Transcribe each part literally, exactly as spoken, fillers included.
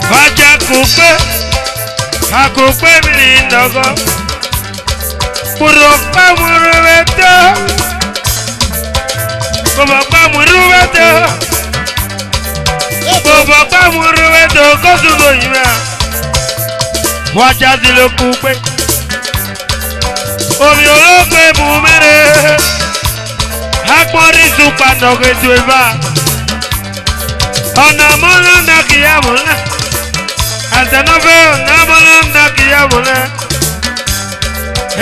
Vaja kukpe, akukpe mli nọghọ. Kpurokpa muru vbe do. Kobọkpa muru vbe do. Kobọkpa muru vbe do, kozu do yimẹ. Vaja zilo kukpe. Ovbi olokpe bu mẹ rre. Akpọnrhi zukpa nọ ghe du eva. Ọna mọ na na khiya mọ na. Azẹ nọ ve ọna mọ na na khiya mọ na.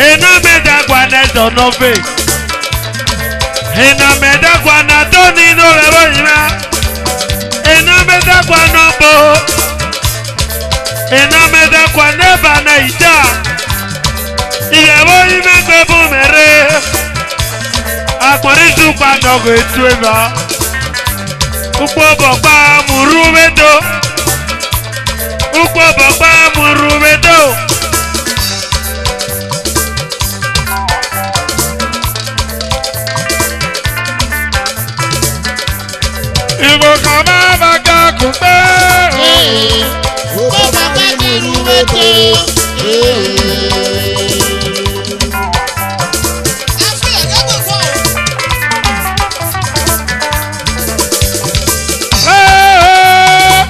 Ena mẹ da gua na ẹzọ nọ ve. Ena mẹ da gua na do ni no lẹ vbo yi mwa. Ena mẹ da gua na ọbo. Ena mẹ da gua na eba na ida. Ilẹ vbo yi mẹ gbe bu mẹ rre. Akpọnrhi zukpa nọ ghe du eva. Ukpo bọkpa muru vbe do. Ukpo bọkpa muru vbe do. Ivbo khama va ga kugbe. Ee, ukpo bọkpa muru vbe do. Ee. Ee,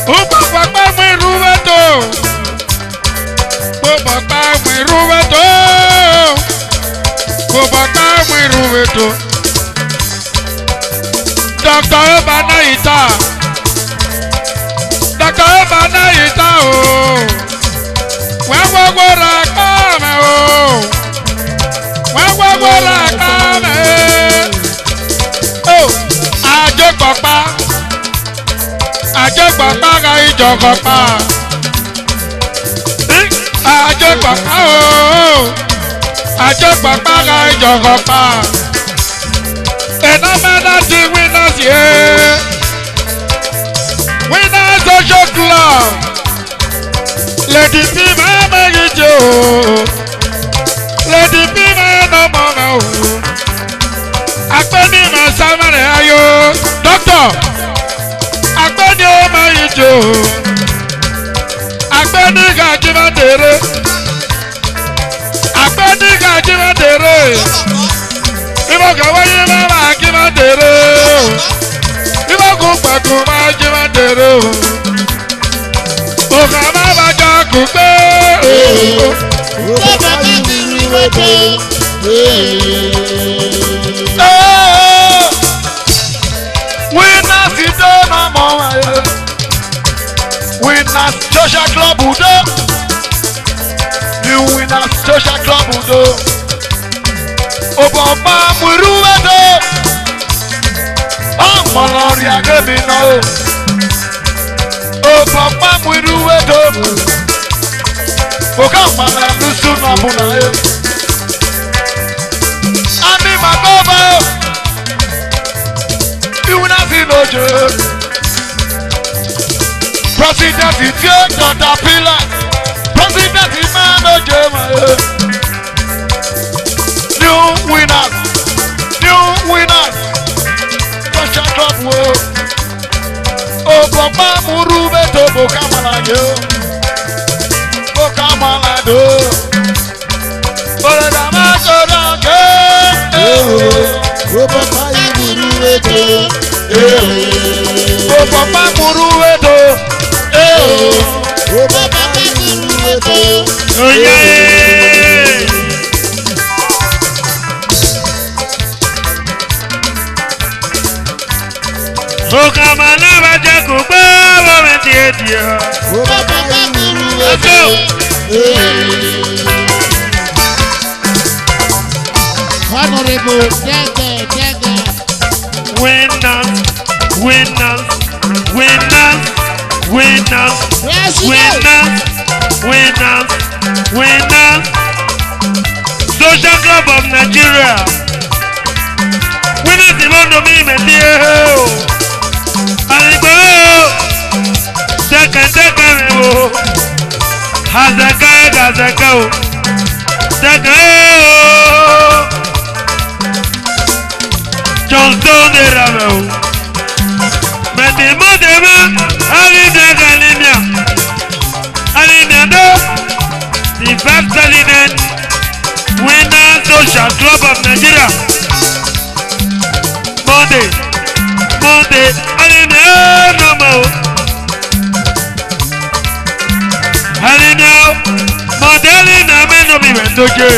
ukpo bọkpa muru vbe do. Kobọkpa muru vbe do. Kobọkpa muru vbe do. Doctor Eba na ita. Doctor Eba na ita o. Wẹ wo wo ra kpa mẹ o. Wẹ wo wo ra kpa mẹ. O, aje kpọkpa. Aje kpọkpa gha ijọghọ kpa. Aje kpọkpa o. Aje kpọkpa gha ijọghọ kpa. Ena mẹ na ti Winners ye. Winners Social Club. Lady P ma ma yi je o. Lady P ma no mọ mẹ o. Akpẹni ma sa mẹ rẹ ayo. Doctor. Akpẹni o ma yi je o. Akpẹni gha ji ma dere. Akpẹni gha ji ma dere. Ivbo gha wa yi ma ma ji ma dere o. Ivbo gu kpa gu ma ji ma dere o. Okhama va ja kugbe. Ee. Winners Ito na mọ, eh. Winners Social Club Udo. New Winners Social Club Udo. Obọkpa muru vbe do. Ọmọ nọ rria ghe mi nọ o. Obọkpa muru vbe do. Oka ma na nusu na bu na e. Ami ma ko ba o. Iwu na fi no je. President Itie Caterpillar. President Imam Ojema, eh. New Winners. New Winners. Social Club wo. Obọkpa muru vbe do bo kamala yo. Bo kamala do. Obọkpa muru vbe do. Obọkpa muru vbe do. Oya e. Okamana va je kugbe, vbe mwẹ tie dia. Let's go. Honorable Dege, Dege. Winners, winners, winners, winners, winners, winners, winners. Social Club of Nigeria. Winners, the one to me, me dear. Aligbe o. Sẹkẹ, sẹkẹ rẹ o. Azẹkẹ, azẹkẹ o. Sẹkẹ o. Johnson de ra mẹ o. Mẹ de mọ de mẹ. Aligbe Doje.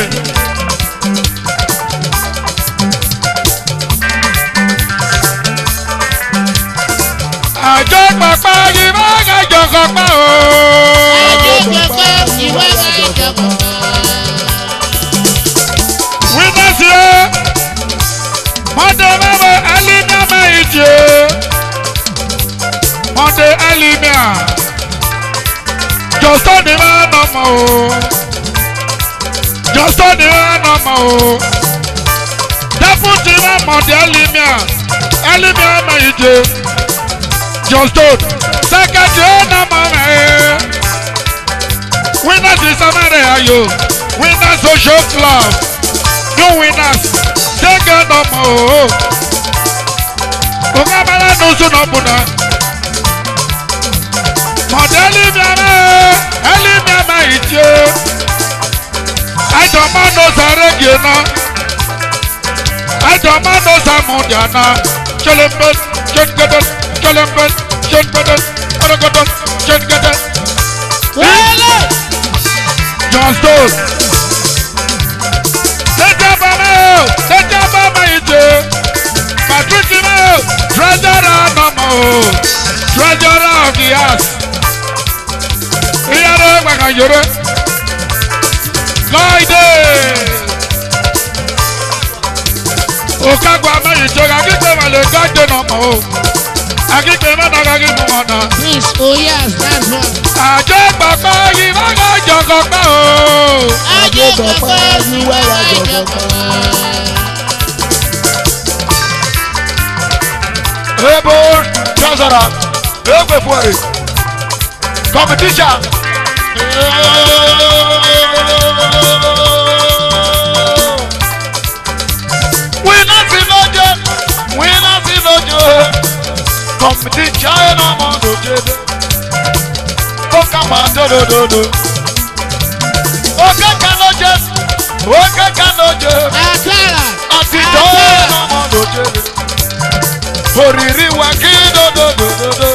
Ajọ kpakpa yi ma ga jọ kpakpa o. Ajọ kpakpa yi ma ga jọ kpakpa. Witness ye. Monday mama, Elimia ma ije. Monday Elimia. Josoni ma nọ mọ o. Josoni ma nọ mọ o. Deputy ma Monday Elimia. Elimia ma ije. Josoni. Secretary nọ mọ mẹ. Winners in Samaria yo. Winners Social Club. New Winners. Sege nọ mọ o. Oga mara nusu nọ buna. Monday Elimia ma, Elimia ma ije. Ai dọma no sa reggae na. Ai dọma no sa Monday na. Chelembet, chengede, chelembet, chengede, orogodo, chengede. Wele! John Stone. Tete Bama o, Tete Bama ije. Patrick Imo, treasurer nọ mọ o. Treasurer of the house. Iyare wa ka yore. Laide. Okagwa ma yi choga ki pe ma le ga de no mo. Agi pe ma na ga gi mu mo na. Prince, oh yes, that's right. Aje gbagba yi wa ga jọ gbagba o. Aje gbagba yi wa ga jọ gbagba. Ebo treasurer, egbe fuere. Competition. Winners in Ojo, winners in Ojo. Competition no more Ojo. Okama do do do do. Okaka no Ojo, Okaka no Ojo. Akala. Ati do no more Ojo. Oriri wa ki do do do do do.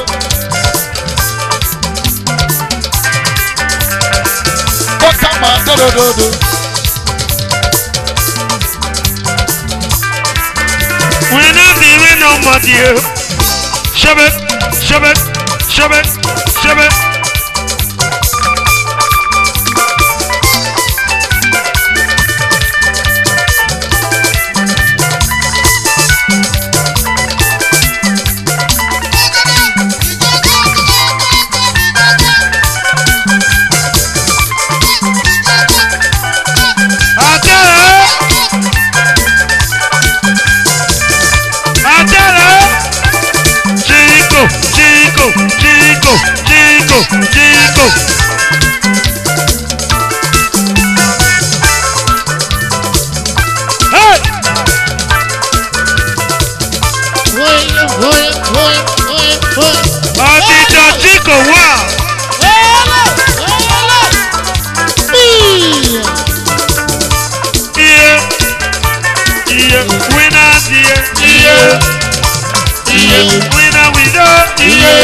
Okama do do do do. Winners in Ojo. Shove, shove, shove, shove. Atẹrẹ! Atẹrẹ! Chico, Chico, Chico, Chico, Chico. Hey! Oye, oye, oye, oye, oye. Ọdịda Chico wa. Oye, oye. Iye. Iye. Winners, iye. Iye. Iye. Winner we go. Iye.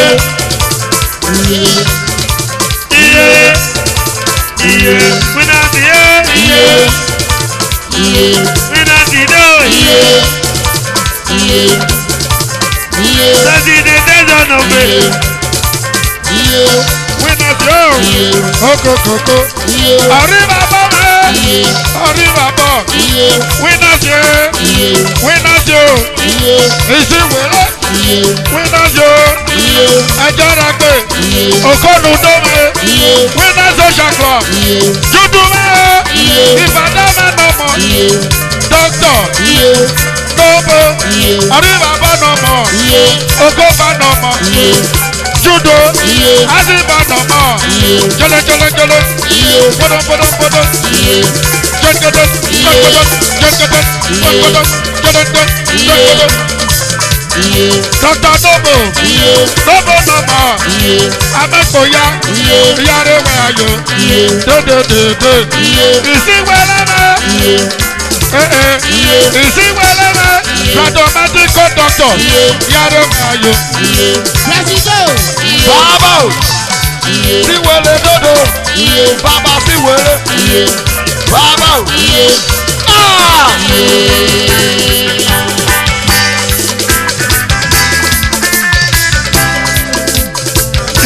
Iye. Iye. Winners, iye. Iye. Iye. Winners, iye. Iye. Iye. Iye. That's it, that's all of it. Iye. Iye. Winners, yo. Iye. Okokoko. Iye. Arriba, baba. Iye. Arriba, baba. Iye. Winners, yo. Iye. Winners, yo. Iye. Isiwere. Iye. Winners, yo. Iye. Ejaragbe. Iye. Okonudome. Iye. Winners Social Club. Iye. Judume. Iye. Ibadan ma nọ mọ. Iye. Doctor. Iye. Nobo. Iye. Arriba ba nọ mọ. Iye. Ogo ba nọ mọ. Iye. Judo. Iye. Arriba nọ mọ. Iye. Jolo, jolo, jolo. Iye. Bodo, bodo, bodo. Iye. Jẹgẹdẹ, iye. Jẹgẹdẹ, jẹgẹdẹ, iye. Jẹgẹdẹ, jẹgẹdẹ, iye. Jẹgẹdẹ. Iye. Doctor Nobo. Iye. Nobo nọ mọ. Iye. Amẹkpo ya. Iye. Iyare wẹ ayo. Iye. De, de, de, de. Iye. Isiwere mẹ. Iye. Eh, eh. Iye. Isiwere mẹ. Iye. Brother Medical Doctor. Iye. Iyare wẹ ayo. Iye. Presido. Iye. Baba o. Iye. Siwere dodo. Iye. Baba Siwere. Iye. Baba o. Iye. Ah! Iye.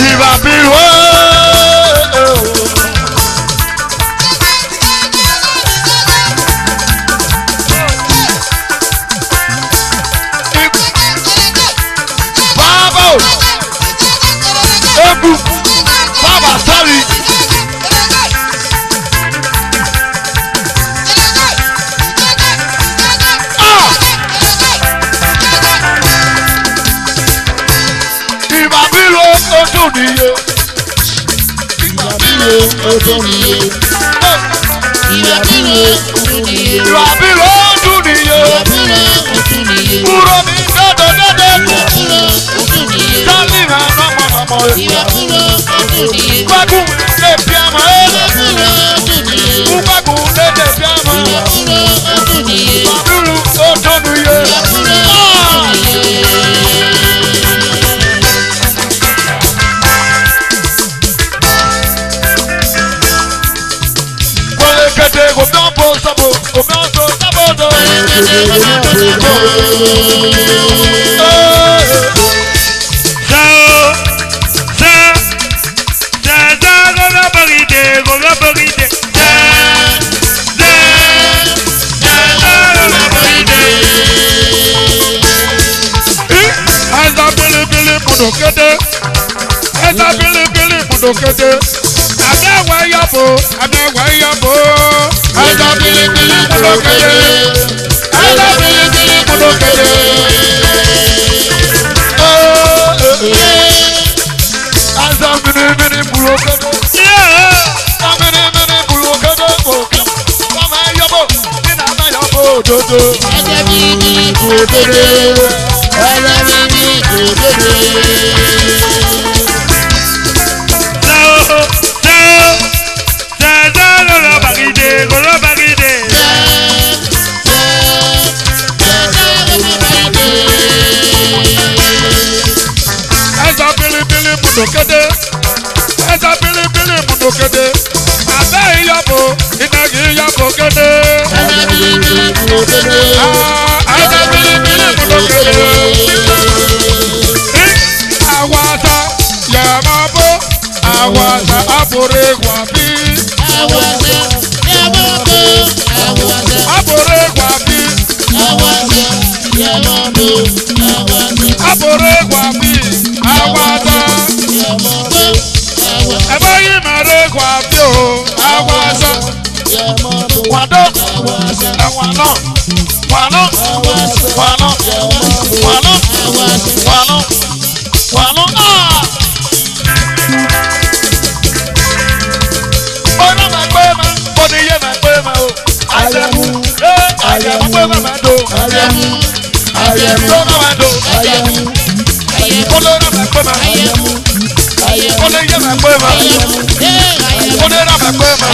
Iba bi wo. Baba o. Ebu. Baba, sorry. Ah! Iba bi wo otu ni yo. Iba bi wo otu ni yo. Iba bi wo otu ni yo. Iba bi wo otu ni yo. Iba bi wo otu ni yo. Kuro mi dodo dodo. Iba bi wo otu ni yo. Sali ha no mo no mo. Iba bi wo otu ni yo. Kwaku le piama. Iba bi wo otu ni yo. Kwaku le piama. Iba bi wo otu ni yo. Iba bi wo otu ni yo. Iba bi wo otu ni yo. Ah! Kwelekete, go down, bo, sabo, go down, so, sabo, do. Eh. Sa, sa, sa, sa, go, go, bagide, go, go, bagide. Sa, sa, sa, sa, go, go, bagide. Eh, aza bili bili mudo kede. Eza bili bili mudo kede. Amia wa yabo, amia wa yabo. Eza bili bili mudo kede. Eza bili bili mudo kede. Eh, eh, eh. Eza bili bili mudo kede. Yeah. Eza bili bili mudo kede. Amia yabo. Ina amia yabo dodo. Eza bili bili mudo kede. Eza bili bili mudo kede. Sa, sa, sa, sa, go, go, bagide, go, go, bagide. Eza bili bili mudo kede. Eza bili bili mudo kede. Abe iyabo, inagi iyabo kede. Eza bili bili mudo kede. Ah, eza bili bili mudo kede. Eh, awaza, yamabo, awaza, abore gwabi. Awaza, yamabo, awaza. Abore gwabi. Awaza, yamabo, awaza. Abore gwabi, awaza. Yamabo, awaza. Ebe yi mere gwabi o, awaza. Wado, wano, wano, wano, wano, wano, ah. Ona ma pe ma, oni ye ma pe ma o. Ayamu, eh, ayamu pe ma ma do. Ayamu, ayamu, ona ma do. Ayamu. Kole ra ma pe ma. Kole ye ma pe ma. Kole ra ma pe ma.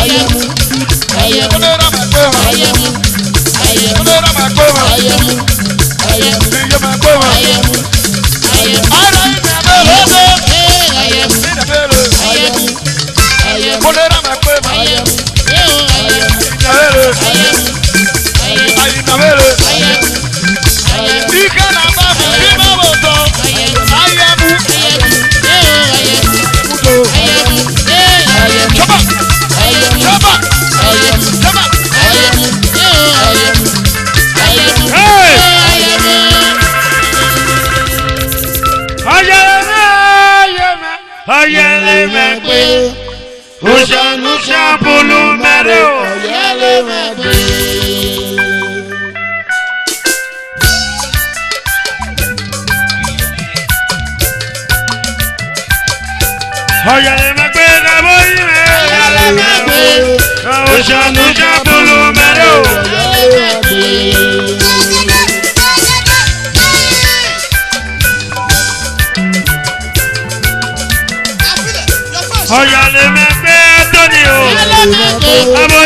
Kole ra ma pe ma. Kole ra ma pe ma. Ye ma pe ma. Ara ina bele. Ina bele. Kole ra ma pe ma. Ina bele. Ina bele. Ika na ba mi, bi ma bo to. Ayamu. Mudo. Chaba. Chaba. Chaba. Hey! Ayeme, ayeme, ayeme, ayeme. Oshanu shabulu mere o. Oyale ma gbe. Oyale ma gbe na bo yi me. Oyale ma gbe. Oshanu shabulu mere o. Oyale ma gbe. Oyale ma gbe Anthony o. Oyale ma gbe. Abo